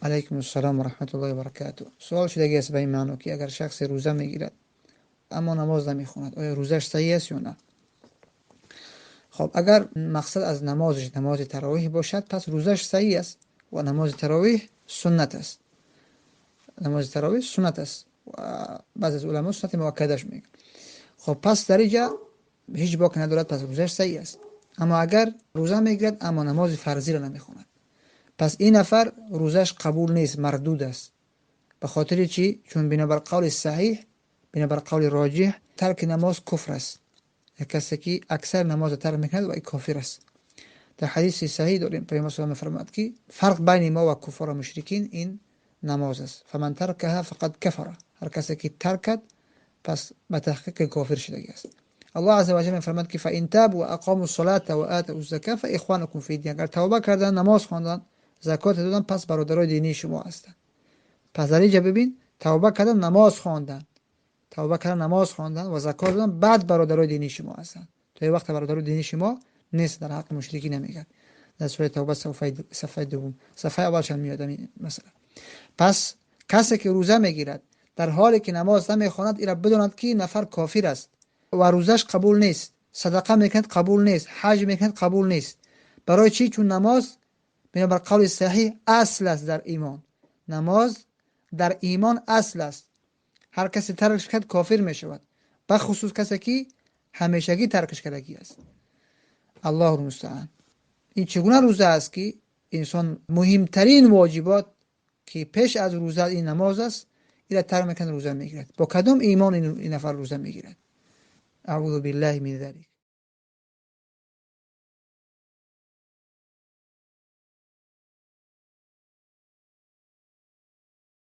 Алайкум ассалом ва раҳматуллоҳи ва баракатуҳ. Суол шудагӣ аст ба ин маъно, ки агар шахсе рӯза мегирад, аммо намоз намехонад, оё рӯзаш саҳеҳ аст ё на? Хоб, агар мақсад аз намозаш намози таровиҳ бошад, пас рӯзаш саҳеҳ аст ва намози таровиҳ суннат аст. Намози таровиҳ суннат аст ва баъзе аз уламо суннати муаккадаш мегӯянд. Хоб, пас дар инҷа ҳеҷ бок надорад, пас рӯзаш саҳеҳ аст. Аммо агар рӯза мегирад, аммо намози фарзиро намехонад, пас ин нафар рӯзаш қабул нест, мардуд аст. Ба хотири чӣ? Чун бинобар қавли саҳеҳ, бинобар қавли роҷиҳ, тарки намоз куфр аст. Як касе ки аксар намозро тарк мекунад, ва кофир аст. Дар ҳадиси саҳеҳ дорем, Паёмбар саллаллоҳу алайҳи ва мефармояд, ки фарқ байни мо ва куффор ва мушрикин ин намоз аст. Фаман таракаҳа фақад кафара. Ҳар касе ки тарк кард, пас ба таҳқиқ кофир шудагӣ аст. Аллоҳ азза ва ҷалла мефармояд, ки фаин табу ва ақому ссалата ва атау ззаката фаихванукум фи дин. Агар тавба карданд, намоз хонданд, закот доданд, пас бародарони динии шумо ҳастанд. Пас дар инҷа бибин, тавба кардан, намоз хондан, тавба кардан, намоз хондан ва закот додан, баъд бародарони динии шумо ҳастанд. То ин вақт бародарони динии шумо нест, дар ҳаққи мушрикӣ намегӯяд. Дар сураи Тавба, сафҳаи дуввум, сафҳаи аввалаш ҳам меояд ҳамин масъала. Пас касе ки рӯза мегирад дар ҳоле ки намоз намехонад, инро бидонад, ки ин нафар кофир аст ва рӯзаш қабул нест, садақа мекунад қабул нест, ҳаҷ мекунад қабул нест. Барои чӣ? Чун намоз бинобар қавли саҳеҳ асл аст дар имон. Намоз дар имон асл аст. Ҳар касе таркш кард, кофир мешавад, бахусус касе ки ҳамешагӣ таркш кардагӣ аст. Аллоҳу мустаъан. Ин чӣ гуна рӯза аст, ки инсон муҳимтарин воҷибот, ки пеш аз рӯза ин намоз аст, инро тарк мекунад, рӯза мегирад? Бо кадом имон ин нафар рӯза мегирад? Аъузу биллаҳи мин залик.